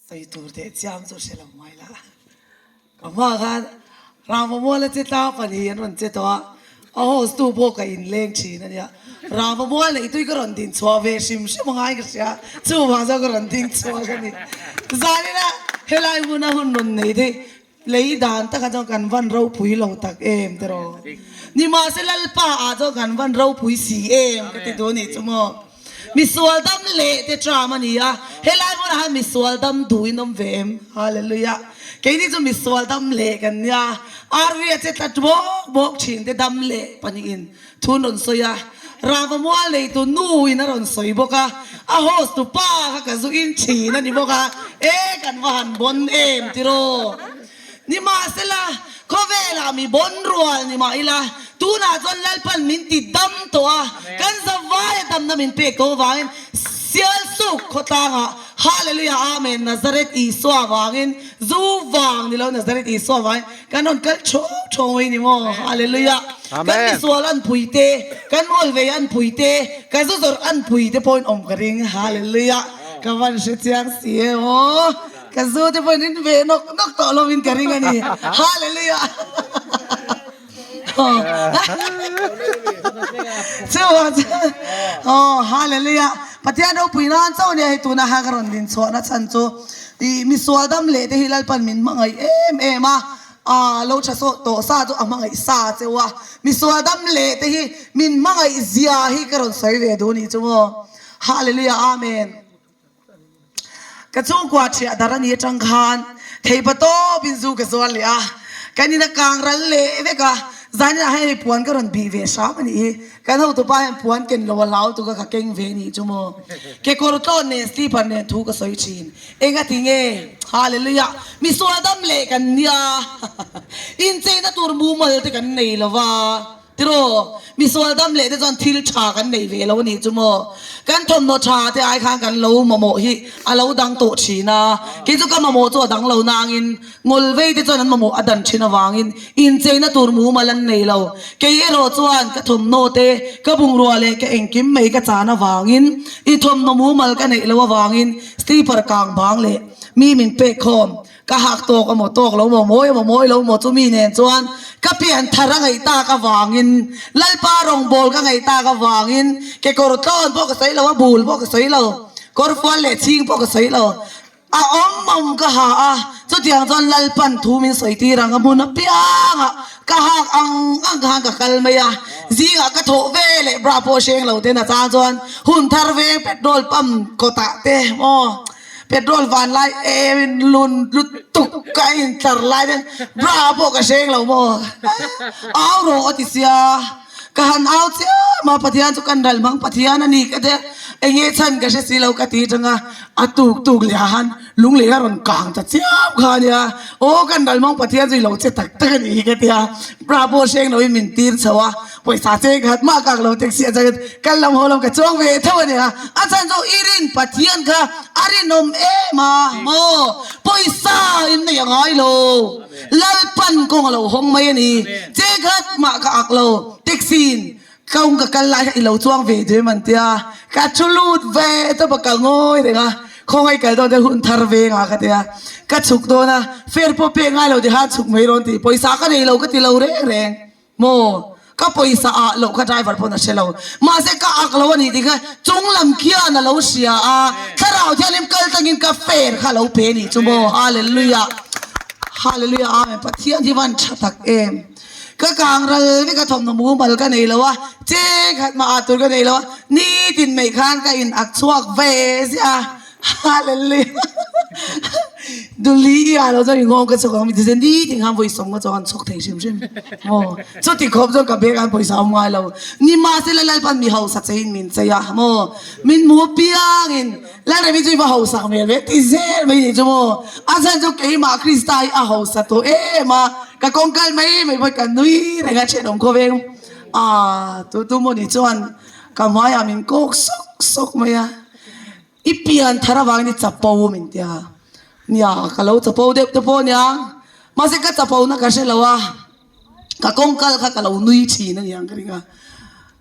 Sawi tur teh chiang chu hre lo mai la. Ka hma khan Ravamuala che tlang pahnih an rawn che tawh a, a host tu pawh ka inleng thin a nia. Ravamual neih tui ka rawn din chhuah ve hrim hrim a ngai ka hria, chuvang chuan ka rawn ding chhuak a ni. Zanina helai hmuna hun rawn nei thei Lei dan takah chuan kan van ropui lo tak em tiraw? Nimahse Lalpa ah chuan kan van ropui si em ka ti duh anih chu maw? Misual dam leh te tram a ni a, helai hmunah hian misual dam duhin awm ve em? Hallelujah! Keini chu misual dam leh kan nia, RV a che tlat bawk bawk thin te dam leh pahnihin Thu an rawn sawi a, Rava mual neitu nu in a rawn sawi bawk a, a host tu pa kha ka zu in thin a ni bawk a, e kan va han bon em tiraw? Nimahsela, khawvelah mi bon rual ni mah ila, tunah chuan Lalpan min ti dam tawh a, kan zavai a damna min pek tawh avangin Sialsuk khawtlangah Hallelujah Amen Nazareth Isua avangin zu vang ni lo Nazareth Isua avangin Kan rawn kal chhawng chhawng mai ni maw? Hallelujah! Kan misual an pui te, kan ngawlvei an pui te, ka zu zawrh an pui te pawhin awm ka ring. Hallelujah! Ka van hre chiang si e maw? Ka zu te pawhin in ve nawk nawk tawh lovin ka ring a ni. Hallelujah! Chuvang chuan aw Hallelujah! Pathian ropui nan chauh ania hei tuna kha ka rawn din chhuahna chhan chu. Ih misual dam leh te hi Lalpan min hmangaih em em a, ah lo tha sawh tawh sa chu a hmangaih sa cheu a, misual dam leh te hi min hmangaih zia hi ka rawn sawi ve duh nih chu maw. Hallelujah Amen. Ka chhungkua thiah dar a ni atang khan theipa tawp in zu ka zuar leh a, kan in a kang ral leh vek a, zaninah hian hei puan ka rawn bih ve hram a nih hi. Kan hotupa hian puan ken lo a hlau tuk a ka keng ve nih chu maw. Kekawr tlawn nen slipper nen thu ka sawi thin. Enga ti nge? Hallelujah! Misual dam leh kan nia. Incheina tur mumal te kan nei lo va. Tiraw? Misual dam leh te chuan thil tha kan nei ve lo nih chu maw. Kan thawmhnaw tha te ai khan kan lo mamawh hi a lo dang tawh thin a. Kei chu ka mamawh chu a dang lo nangin Ngawlvei te chuan an mamawh a dan thin avangin incheina tur mumal an nei lo. Kei erawh chuan ka thawmhnaw te, ka bungrua leh ka engkim mai ka chan avangin i thawmhnaw mumal ka neih loh avangin slipper kang bang leh mi min pek khawm. Ka hak tawk amaw tawk lo maw, mawi amaw mawi lo maw chumi nen chuan ka pian thar a ngaih tak avangin Lalpa rawngbâwl ka ngaih tak avangin kekawr tlawn pawh ka sawi lo a, bul pawh ka sawi lo, kawrfual leh chhing pawh ka sawi lo. A awm awm ka ha a, chutiang chuan Lalpan thu min sawi tir ang a hmun apiangah ka hak ang ang khan ka kal mai a, zingah ka thawh ve leh bra pawh hreng lo ten a chang chuan hun thar veng petrol pump kawtah te maw petrol van lai em in lun lutuk ka intlar lai ten bra pawh ka hreng lo maw au rawh a ti sia. Ka han au chiam a, Pathian chu kan ral hmang Pathian a ni ka ti a, enge chhan ka hre si lo ka ti tang a, a tuk tuk leh ah khan lung leh a rawn kang ta chiam kha a nia, aw kan ral hmang Pathian chu i lo che tak tak a ni hi ka ti a, bra pawh hreng lo in min tir chho a, pawisa cheng khat mah kak lo taxi ah chuan kal lam haw lam ka chuang ve tho a nia, a chhan chu i rin Pathian kha a rinawm em a maw, pawisa in nei a ngai lo. Lalpan kawng a lo hawng mai a ni. Che khat mah ka ak lo. Taxi in kawng ka kal lai kha i lo chuang ve duai an tia. Ka thu lut ve tawp a ka ngawi reng a. Khawngaih kal dawn te hun thar ve nga ka tia. Ka chhuk dawn a, fare pawh pek ngai lo ti khan chhuk mai rawn ti. Pawisa ka nei lo ka ti lo reng reng. Maw? Ka pawisa ah loh kha driver pawn a hre lo. Mahse ka ak lo a nih tih kha chung lam khian a lo hria a, Thlarau Thianghlim kal tangin ka fare kha a lo pe a nih chu maw. Hallelujah! Hallelujah! Amen! Pathian hi van tha tak em! Ka kang ral vek a thawmhnaw mumal ka nei lo a, cheng khat mah ah tur ka nei lo a, nitin mai khan ka in ak chhuak ve ziah a. Hallelujah Duli i ah lo chuan i nghawng ka chhawk ang mi ti zen ni ting khan vawi sawm ka chuang an chhawk thei hrim hrim maw chuti khawp chuan ka bag ah pawisa awm ngai lo nimahsela Lalpan mi hausa che in min chei a maw min hmu piang in Lalremi chu i va hausak hmel ve ti zel mai nih chu maw a chhan chu keimah Krista hi a hausa tawh em a ka kawng kal mai mai pawh ka nui reng a thenawm khawveng a tu tu maw ni chuan ka hmaiah min kawk sawk sawk mai a. I pian thar avangin i chapo min ti a, nia ka lo chapo deuh te pawh ania, mahse ka chapo na ka hre lo a, ka kawng kal kha ka lo nui thin a niang ka ring a.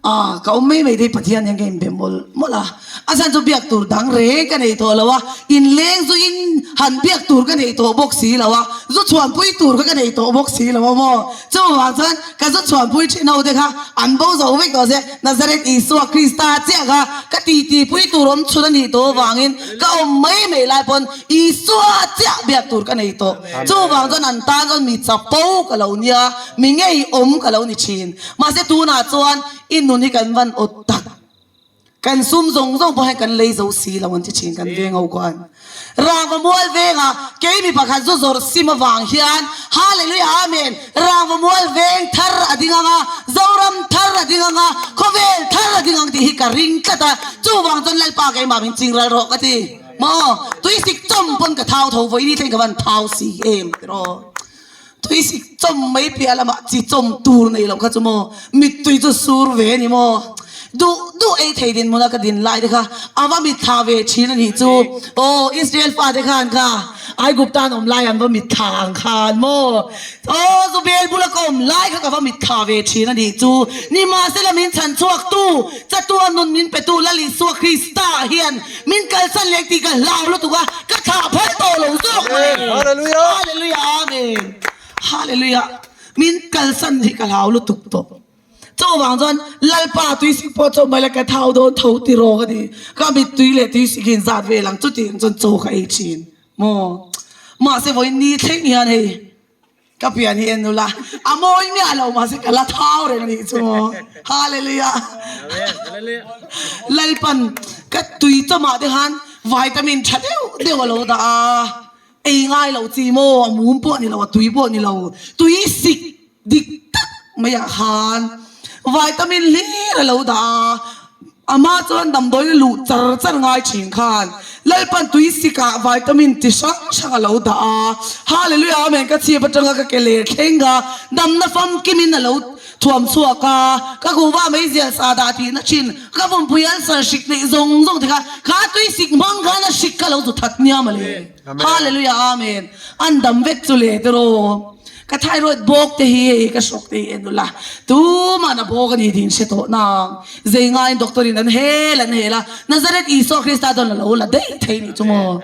Ah, ka awm mai mai thei Pathian hian ka inbe mawlh mawlh a, a chhan chu biak tur dang reng ka nei tawh lo a, inleng zu in han biak tur ka nei tawh bawk si lo a, zu chhuanpui tur kha ka nei tawh bawk si lo a maw? Chuvang chuan ka zu chhuanpui thin ho te kha an bo zo vek tawh se, Nazareth Isua Krista chiah kha ka titi pui tur awm chhun a nih tawh avangin ka awm mai mai lai pawn Isua chiah biak tur ka nei tawh. Chuvang chuan an tan chuan mi chapo ka lo nia, mi ngeiawm ka lo ni thin. Mahse tunah chuan i nun hi kan van awt tak. Kan sum zawng zawng pawh hian kan lei zo si lo an ti thin kan veng ho khuan. Rangva mual vengah kei mi pakhat zu zawrh sim avang hian Hallelujah Amen Rangva mual veng thar a ding ang a, Zoram thar a ding ang a, khawvel thar a ding ang tih hi ka ring tlat a, chuvang chuan Lalpa keimah min ching ral rawh ka ti. Maw tuisik chawm pawn ka thau tho vawi ni thleng ka van thau si em tiraw. Tuisik chawm mai piah lamah chi chawm tur nei loh kha chu maw mittui chu sur ve a ni maw? Duh duh ei thei dinhmuna ka din lai te kha a va mitthla ve thin a nih chu. Aw Israel fate khan kha Aigupta an awm lai an va mitthla ang khan maw? Aw Zubel bula ka awm lai kha ka va mitthla ve thin a nih chu. Nimahsela min chhan chhuaktu chatuan nun min petu Lal Isua Krista hian Min kalsan leh tih ka hlau lutuk a, ka thlah phal tawh lo zawk mai. Hallelujah. Hallelujah Amen. Hallelujah. Min kalsan hi ka hlau lutuk tawh. Chuvang chuan Lalpa tuisik pawh chaw mai la ka thau dawn tho ti rawh ka ti. Ka mittui leh tuisik hi inzat vel ang chutiang chuan chaw ka ei thin. Maw. Mahse vawiin ni thleng hian hei Ka pian hi en ula, a mawi miah lo mahse ka la thau reng anih chu maw. Hallelujah. Lalpan ka tui chawmah te khan vitamin tha deuh deuh a lo dah a, ei ngai lo chi maw, a mum pawh ni lo, a tui pawh ni lo, tui sik dik tak maiah khan vitamin hlir a lo dah a. Amah chuan damdawiin a luh char char ngai thin khan Lalpan tui sikah vitamin ti hrang hrang a lo dah a. Hallelujah Amen ka chhip atanga ka ke ler thleng a damna famkimin a lo thuam chhuak a. Ka kuhva meizial sa dah tihna thin ka pumpui ulcer hrik neih zawng zawng te kha kha tui sik hmang khan a hrik kha lo zu that nia mawle. Hallelujah Amen an dam vek chu le tiraw. Ka thyroid bawk te hi hei ka hrawk te hi en ula, tuman a bawk a ni tih in hre tawh nang. Zei ngaiin doctor in an hel an hel a, Nazareth Isua Krista chuan a lo la daih thei nih chu maw.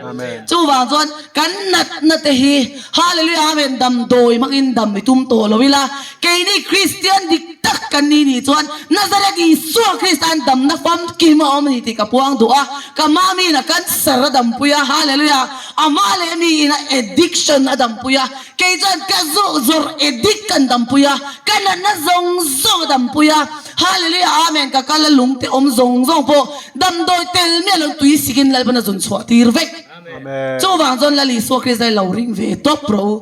Chuvang chuan kan natna te hi Hallelujah Amen damdawi hmangin dam i tum tawh lo ila, keini Kristian dik tak kan ni nih chuan Nazareth Isua Krista an damna famkim a awm a ni tih ka puang duh a, ka mamiin a cancer a dampui a, Hallelujah, amah leh miin a addiction a dampui a, Kei chuan ka zawh zawrh addict kan dampui a, ka natna zawng zawng a dampui a, Hallelujah Amen ka kal a lung te awm zawng zawng pawh damdawi tel miah lo tui sikin Lalpan a zun chhuah tir vek. Chuvang chuan Lal Isua Krista hi lo ring ve tawp rawh u.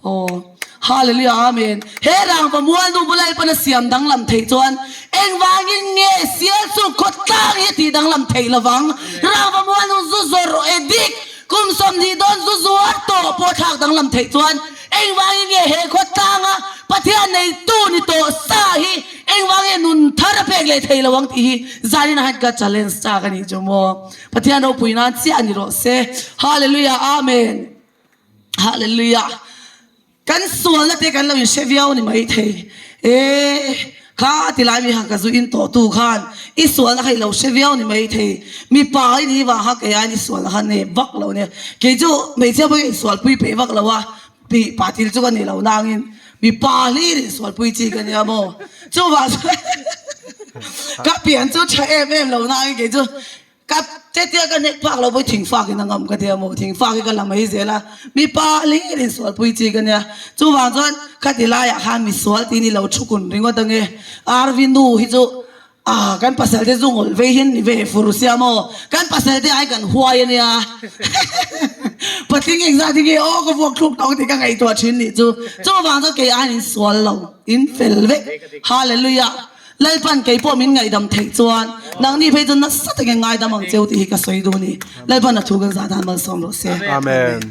Aw Hallelujah Amen. He rangva mualnu bula Lalpan a siam danglam theih chuan engvangin nge sial chu khawtlang hi a tih danglam theih lovang? Rangva mualnu zu zawrh addict Kum 20 dawn zu zuar tawh pawh thlak danglam theih chuan engvangin nge he khawtlanga Pathian neitu ni tawh sa hi engvangin nun thar a pek leh thei lo ang tih hi zanin ah hian ka challenge chak a nih chu maw. Pathian ropui nan chiah a ni rawh se. Hallelujah Amen. Hallelujah. Kan sualna te kan lo inhre viau ni mai thei. E, kha ti lai mi han ka zu in tawh tu khan i sualna kha i lo hre viau ni mai thei. Mipa i ni vang kha kei aiin i sualna kha nep vak lo nia. Kei chu hmeichhia pawh hi insualpui peih vak lo a, pi pa thil chu ka ni lo nangin mipa hlir insualpui chi ka nia maw. Chuvang chuan ka pian chu tha em em lo nangin kei chu Ka tetea ka hnek phak lo pawh thingfak in a ngam ka tia maw, thingfak hi ka la mai zel a, mipa hlir in sualpui chi ka nia. Chuvang chuan khati laiah khan misual tih ni lo thu kun ringawt ange. RV nu hi chu ah kan pasal te zu ngawlh vei hian ni ve fur sia maw, kan pasal te ai kan huai ania. Patling engzat hi nge aw ka vuak thluk tawng tih ka ngaihtuah thin nih chu. Chuvang chuan kei aiin in sual lo, in fel vek. Hallelujah. Lalpan kei pawh min ngaihdam theih chuan nangni phei chu nasa takin ngaidam ang cheu tih hi ka sawi duh a ni. Lalpan a thu kan zah dan malsawm rawh se. Amen.